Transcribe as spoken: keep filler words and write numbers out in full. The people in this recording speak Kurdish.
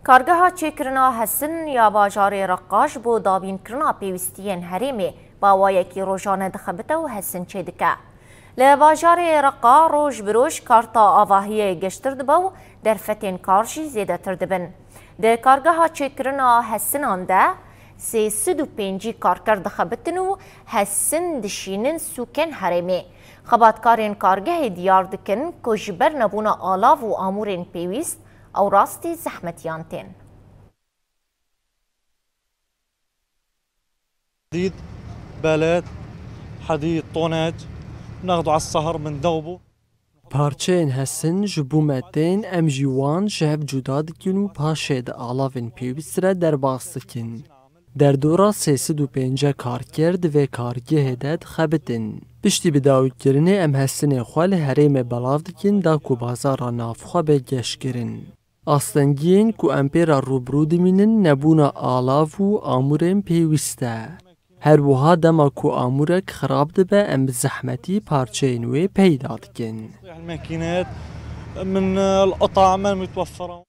Kargeha çêkirina hesin ya bajarê Reqa ji bo dabînkirina pêwîstiyên herêmê bi awayekî rojane dixebite û hesin çêdike. Li bajarê Reqa roj bi roj karta avahiyê geştir dibe û derfetên kar jî zêdetir dibin. Di kargeha çêkirina hesinan de sê sed û pêncî karker dixebitin û hesin dişînin sûkên herêmê. Xebatkarên kargehê diyar dikin ku ji ber nebûna alav û amûrên pêwîst ew rastî zehmetiyan tên. حديد، بلد، حديد، طنج، ناخده على الصهر بندوبه. Parçeyên hesin ji bo me tên, em jî wan ji hev cuda dikin û paşê di alavên pêwîst re derbas dikin. Derdora sê sed û pêncî karker di vê kargehê de dixebitin. Piştî bidawîkirinê em hesinê xwe li herêmê belav dikin da ku bazara navxwe bê geşkirin. Astengiyên ku em pê re rûbirû dimînin nebûna alav û amûrên pêwîst e. Her wiha dema ku amûrek xirab dibe em bi zehmetî parçeyên wê peyda dikin. الماكينات من القطع ما متوفرة.